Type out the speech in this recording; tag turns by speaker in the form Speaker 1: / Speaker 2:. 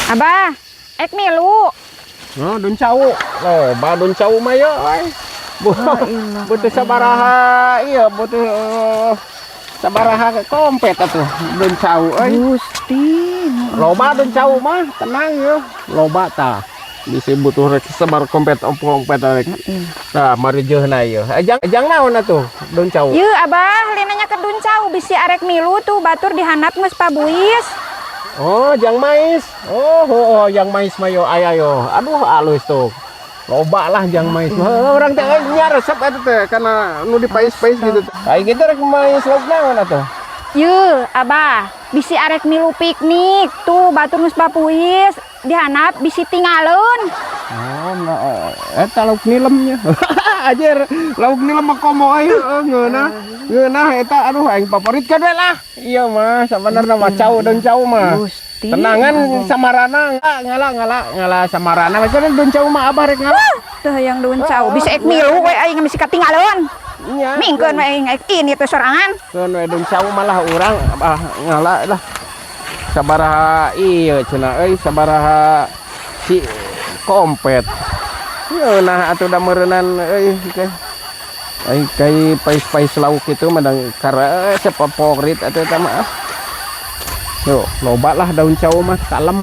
Speaker 1: Abah, ek milu.
Speaker 2: Oh, daun cau. Loba daun cau mah ya, euy. Butuh sabaraha, iya, butuh sabaraha kompet atuh daun cau euy.
Speaker 1: Gusti.
Speaker 2: Loba daun cau mah, tenang ya. Loba tah. Bisa butuh rek sabar kompet kompet rek. Nah, mari jeuhna ieu. Ejang ejang naon atuh daun cau?
Speaker 1: Yeuh, Abah, lain nanya ke daun cau, bisi arek milu tuh batur dihandap geus pabuis.
Speaker 2: Oh, jang mais. Oh, jang mais mah yo aya yo. Aduh, alus tuh. Loba lah jang mais mah. Heuh, urang teh euy nya resep eta teh kana nu dipais-pais gitu teh. Ai kitu rek mais lauk naon atuh?
Speaker 1: Yeuh, Abah, bisi arek milu piknik tuh batur geus pabuis dihandap bisi tinggalin.
Speaker 2: Oh, nah, eta lauk nilemnya. Ajer, lauk nilem mah komo euy, heuh, ngeunah. Ngeunah eta, aduh, aing favorit kan we lah. Iya mah, sabenerna mah cau daun cau mah.
Speaker 1: Gusti.
Speaker 2: Tenangan samarana ngala ngala ngala samarana macam daun cau mah Abah rek ngala.
Speaker 1: Teu hayang daun cau, bisa ek milu we aing bisi katinggalin.
Speaker 2: Nya.
Speaker 1: Mingkeun we aing ek ini teh sorangan.
Speaker 2: Keun we daun cau malah urang Abah ngala lah. Sabaraha ieu cenah euy, sabaraha si kompet. Ngeunah atuh da meureunan euy teh. Ai kai pais-pais lauk itu mah karesep favorit atuh eta mah. Yo, loba lah daun cau mah kalem.